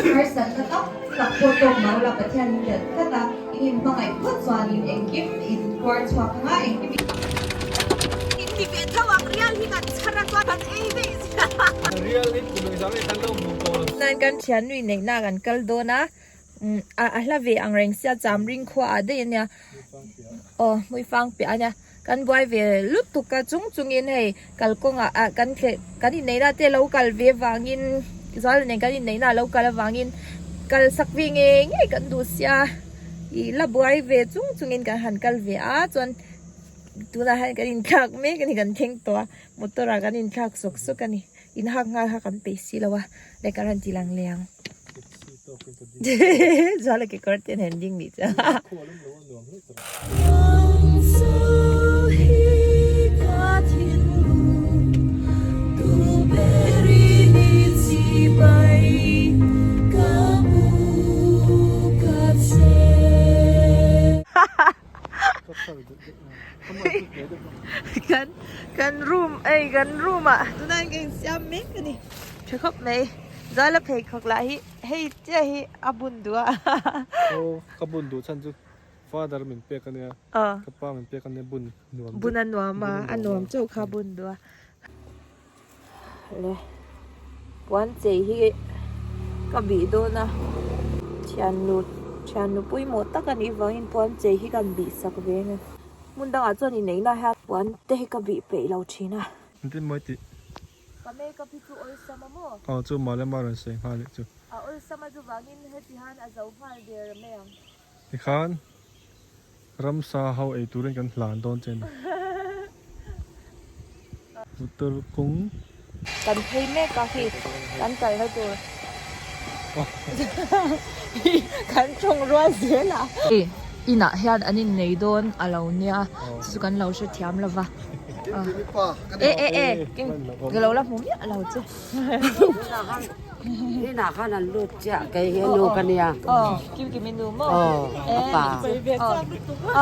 Harsatna tak tak pawh tawk lo la Pathian in belh tlat a, in inhmangaih phawt chuanin engkim in tuar chhuak anga engkim in. In ti ve tho ang rial hi kan chhar a chuan kan ei daih zia. Rial hi kum engzah nge kan lo hmuh tawh lo. Nan kan thiannui neihna kan kal dawn a, a hla ve ang reng sia Chamring khua ah daih ania aw Hmuifang piah ania. Kan buai ve lutuk a chung chungin hei kalkawngah ah kan thleh kan inneihna te lo kal ve vangin Zuala nen kan inneihna a lo kal avangin kal sak ve ngei ngei kan duh sia ih la buai ve chung chungin kan han kal ve a chuan tunah hian kan inthlak mek a ni kan thleng tawh a motor ah kan inthlak sawk sawk a ni inhak nghal kha kan peih si lo a leh kan rawn ti lang leh ang Zuala kekawr te an han ding nih chu. Kan kan room ei kan room ah tunah hian ka insiam mek a ni tha khawp mai Zala pheikhawk lah hi hei chiah hi a bun duh a. Aw ka bun duh chhan chu Father min pek a nia ka pa min pek a nia bun nuam bun a nuam a a nuam chauh kha bun duh a le puan chei hi ka bih dawn a thiannu thiannu pawimawh tak a nih vangin puan chei hi kan bih sak ve ang hmun dangah chuan inneihna hian puan te hi ka bih peih lo thin a. Engtin mawi tih Ka makeup hi chu awlsam a maw? Aw chu mah lema rawn sawi nghal leh chu. A awlsam a chuvangin heti hian a zo nghal der mai ang. Tikhan ramsa ho ei turin kan hlan dawn che a ni. Motor kawng. Kan phei mek a khi kan kalna tur kan tawng rual zel a. Inah hian an innei dawn a lo nia chu kan lo hrethiam lo va. E e e ka lo la hmu miah lo che. Inah khan an lut chiah kei hi nu ka nia. Aw kim kim i nu maw? Aw a pa.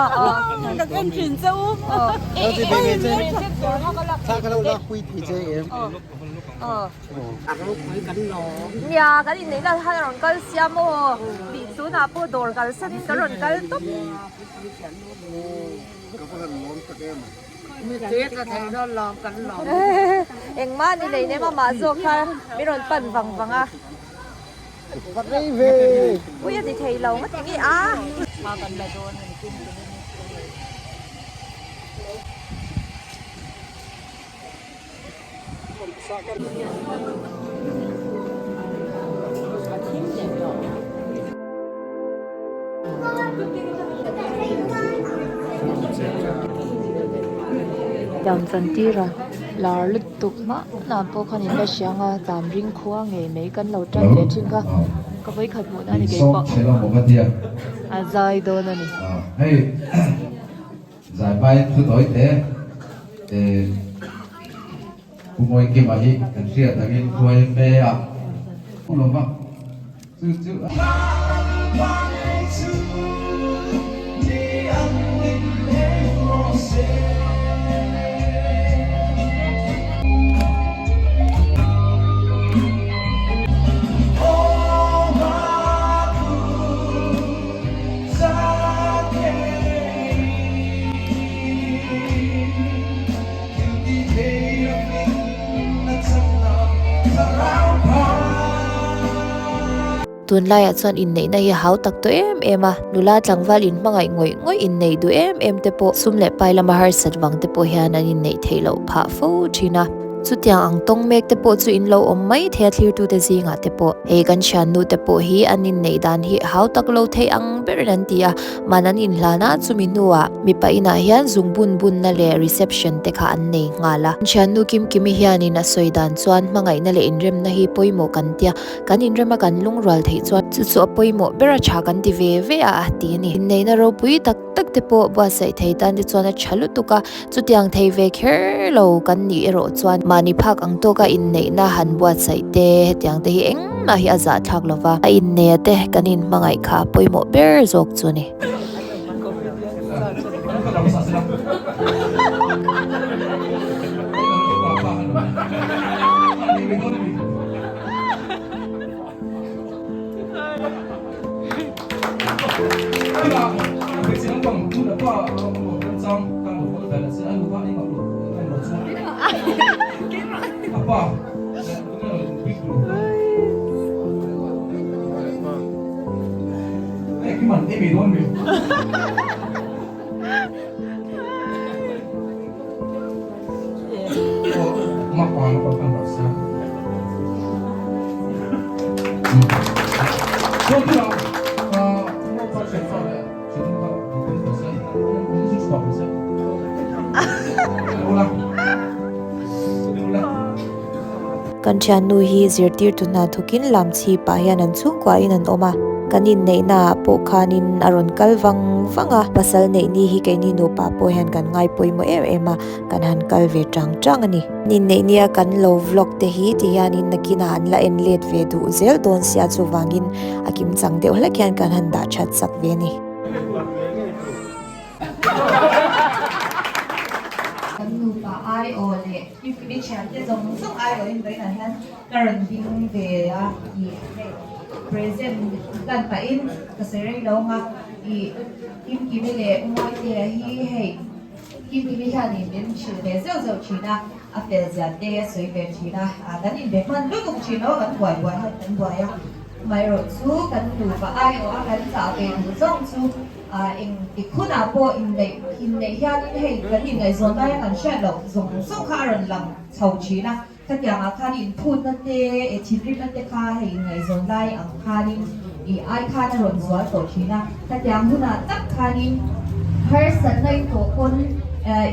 Aw aw ka en thin che u. E e e A ropui kan lawm. Nia kan inneih na khan a rawn kal sia maw? Bih tunah pawh dawr kalsanin kan rawn kal tawp. Ka va han lawm tak em. Engmah ni lei nem amah zawk kha min rawn pan vang vang a. Va rei ve. Ui a ti thei lo nga ti nge a. Thla kan la dawn a ni kim kim in. Dam chantir a lar lutuk hmah hnah pawh khan in la hriang a dam ring khua ngei mai kan lo tan ve thin kha ka vawikhat hmuh na a ni keipawh a zai dawn a ni. Zaipai thu tawi te Pu Mawikima hi kan hriat angin khuai me a pu lo va chu chu Tunlaiah chuan inneihna hi a hau tak tawh em em a, nula tlangval inhmangaih ngawih ngawih inneih duh em em te pawh sum leh pai lama harsat vang te pawh hian an inneih theih loh phah fo thin a. Chutiang ang tawng mek te pawh chu in lo awm mai thei a thlirtute zingah te pawh. Hei kan thiannu te pawh hi an inneih dan hi hau tak lo thei ang berin an ti a, man an inhlan a, chumi hnuah mipa inah hian zung bun bunna leh reception te kha an nei nghal a. Thiannu Kimkimi hianin a sawi dan chuan hmangaihna leh inremna hi pawimawh kan tia, kan inrema kan lungrual theih chuan chu chu a pawimawh ber a tha kan ti ve ve a a ti a ni. Inneihna ropui tak tak te pawh buatsaih thei tan te chuan a tha lutuk a, chutiang thei ve kher lo kan nih erawh chuan mahni phak ang tawka inneihna han buatsaih te hetiang te hi engmah hi a zahthlak lo va, a inneia te kan inhmangaih kha a pawimawh ber zawk chu a ni. Kan thiannu hi zirtirtu hna thawkin lam chhipah hian an chhungkuahin an awm a, kan inneihna ah pawh khanin a rawn kal vang vang a, pasal neih ni hi keini nupa pawh hian kan ngai pawimawh em em a, kan han kal ve tang tang a ni. An inneih nia kan lo vlog te hi ti hianin nakinah an la en let ve duh zel dawn sia chuvangin a kimchang deuh hlek hian kan han dah that sak ve a ni. Kan nupa aiawh leh mi thiante zawng zawng aiawhin vawiinah hian ka rawn ding ve a tih hei present lan pahin ka sawi rei lo ang a ih Kimkimi leh Mawitea hi hei Kimkimi hianin min hrilh ve zeuh zeuh thin a, a fel zia te a sawi ve thin a, kan inbe hman lutuk thin lo kan buai buai hian kan buai a, amaherawhchu kan nupa aiawh a kan chah ve duh zawng chu. Eng tik hunah pawh inneih inneih hianin hei kan inngaihzawn laia kan hriat loh zawng zawng kha a rawn lang chho thin a, khatiangah khan inphutna te, thinrimna te kha hei inngaihzawn lai ang khanin ih ai khan a rawn zual tawh thin a, khatiang hunah tak khanin harsatna in tawh pawn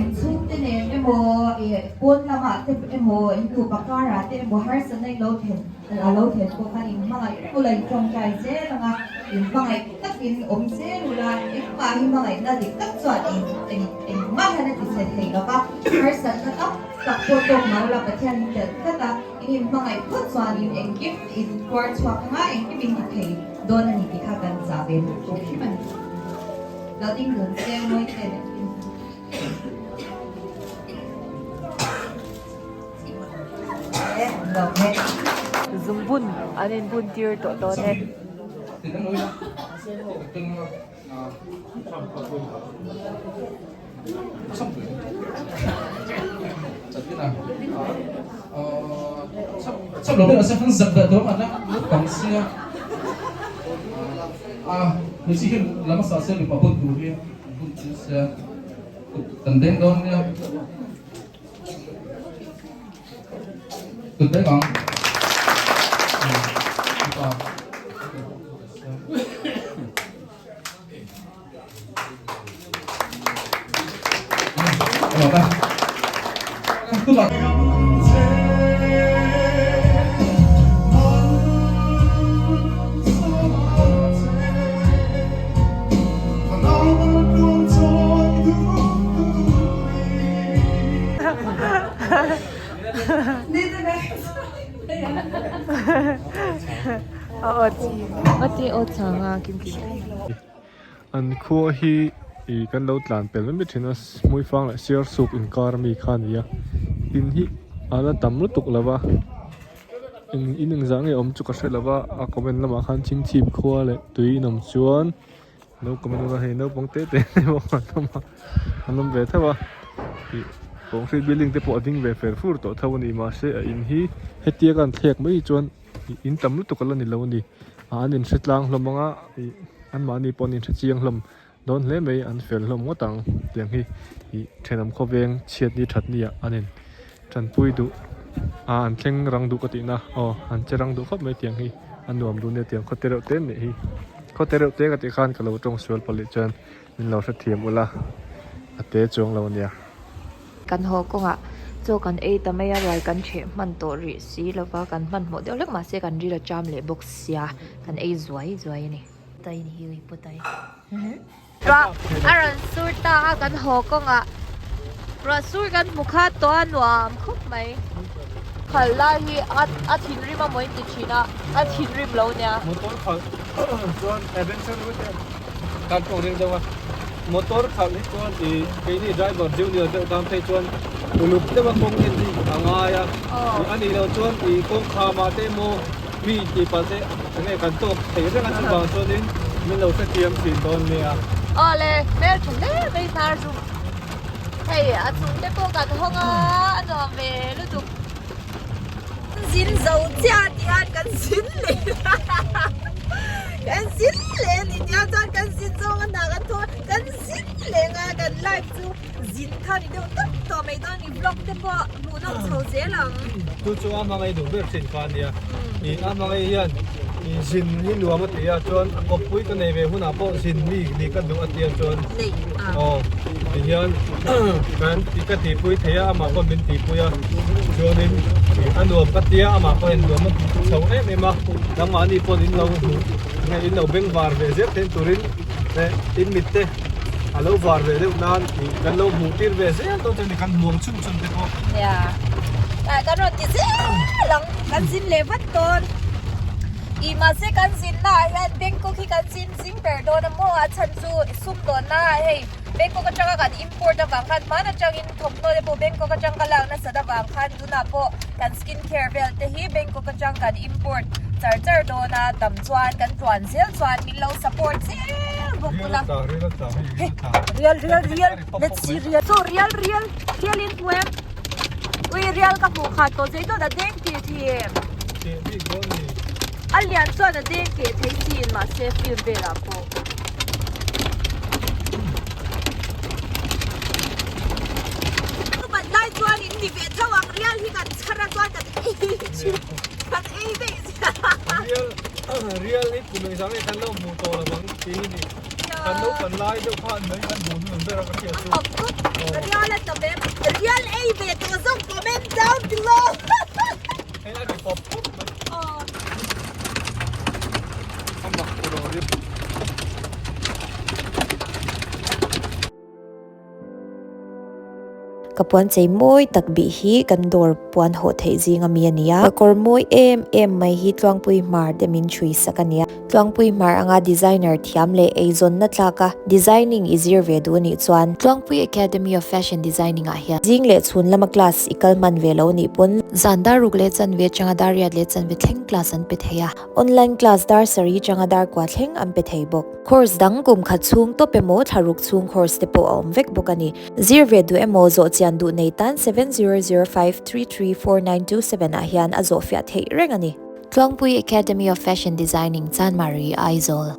inchhungte nen emaw ih pawn lamah te emaw innupa karah te emaw harsatna in lo thlen a lo thlen pawh khan inhmangaih reng ula intawngtai zel ang a, inhmangaih takin awm zel ula, engmah hi hmangaihna dik tak chuan eng eng engmah hian a ti chhe thei lo va, harsatna tam tak pawh tawk lo ula Pathian in telh tlat a, in inhmangaih phawt chuanin engkim in puar chhuak anga engkim in ti thei dawn a ni tih kha kan zah ve duh tawh hrim a ni. Lo ding dun se mawi ten a kim. Zungbun an inbun tir tawh dawn e. Kut daih ang. An khua hi ih kan lo tlan pel mai mai thin a hmuifang leh siarsuk inkar ami kha a ni a in hi a la tam lutuk lo va in in engzah nge awm chu ka hre lo va a comment lamah khan chhingchhip khua leh tui in awm chuan. Naupang an awm a hei naupang te te te pawh an awm a an awm ve tho a ih concrete building te pawh a ding ve fer fur tawh tho a ni mahse a in hi hetia ka han thlek mai chuan ih in tam lutuk ala ni lo a ni ah an inhre tlang hlawm ang a ih anmahni pawh an inhre chiang hlawm dawn hle mai an fel hlawm ngawt ang tiang hi ih thenawm khawveng chhiatni thatni ah an in tanpui duh a an thleng rang duh ka tih na aw an che rang duh khawp mai tiang hi a nuam duh nia tiang khaw te reuh te an nih hi khaw te reuh te ka tih khan ka lo tawng sual palh chuan min lo hrethiam ula a te chuang lo ania. Kan haw kawngah chaw kan ei ta mai a ruai kan ṭheh hman tawh rih si lova kan hmanhmawh deuh hlek mahse kan ril a ṭam leh bawk sia kan ei zuai zuai a ni. Ruah a rawn sur ta a kan haw kawngah ruah sur kan hmu kha tawh a nuam khawp mai khalh lai hi a a thinrim a maw in ti thin a a thinrim lo nia. Motor khalh chuan adventure ru te kan tawng ring deuh a motor khalh hi chuan ih keini driver junior deuh tan phei chuan uluk deuh a kawng en hi a ngai a a nih loh chuan ih kawng khamah te emaw. Mi intih palh te enge kan tawk thei reng a chuvang chuanin min lo hrethiam thin dawn nia. Awle, hmeltha hle mai hnar chu. Hei a chung te pawh kan hawng a, a nuam ve lutuk. Zin zo chiah tih hian kan zin leh kan zin leh a ni tih ah chuan kan zin zawng a hna kan thawk a, kan zin leh nga kan life chu zin kha ni deuh tawp tawh mai dawn a ni vlog te pawh hmuhnawm chho zel ang. Chu chu a hmangaih duh ber thin kha a nia, ih a hmangaih hian ih zin hi nuam a ti a chuan a kawppui ka nei ve hunah pawh zin mi nih ka duh a tia chuan aw ti hian kan ka tihpui thei a amah pawh min tihpui a chuanin ih a nuam ka tia amah pawhin nuam a ti chho em em a nangmahni pawhin in lo hmuh nge in lo bengvar ve zel theih turin eh in mit te a lo var ve deuh nan ih kan lo hmuh tir ve zel dawn chuan kan hmuang chhun chhun te pawh. Nia kan rawn ti zel ang kan zin leh vat dawn ih mahse kan zin na ah hian Bangkok hi kan zin zing ber dawn a maw a chhan chu sumdawnna ah hei Bangkok atanga kan import avang khan hman atangin thawmhnaw te pawh Bangkok atang ka lak nasat avang khan tunah pawh kan skin care vel te hi Bangkok atang kan import char char dawn a dam chuan kan tluan zel chuan min lo support zel bawk ula real real real let's see real so real real real in hmu em ui real ka hmuh khat tawh zei dawt a deng tih thin a lian chuan a deng keh thei thin mahse film velah pawh. Chubat lai chuan in ni ve tho ang rial hi kan chhar a chuan kan ei thin kan ei daih zia. Rial rial hi kum engzah nge kan lo hmuh tawh lo ang tih hi ni kan lo pan lai deuh kha an mai kan hmuh hnu ber a ka hriat chu. Rial a tam em rial ei ve tawh zawk comment down below. Hei a ri pawp pawp mai. Ka puan chei mawi tak bih hi kan dawr puan hawh theih zing ami a ni a. Ka kawr mawi em em mai hi Tluangpui Hmar te min chhui sak a ni a. Tluangpui Hmar anga designer thiam leh eizawnna tlaka designing i zir ve duh anih chuan Tluangpui Academy of Fashion Designing ah hian zing leh chhun lama class i kal hman ve lo anih pawn zan dar ruk leh chanve atanga dar riat leh chanve thleng class an pe thei a. Online class dar sarih atanga dar kua thleng an pe thei bawk. Course dang kum khat chhung tawp emaw thlaruk chhung course te pawh a awm vek bawk a ni. Zir ve duh emaw zawh chian duh nei tan 7005334927 ah hian a zawh fiah theih reng a ni. Tluangpui Academy of Fashion Designing, Chanmari, Aizawl.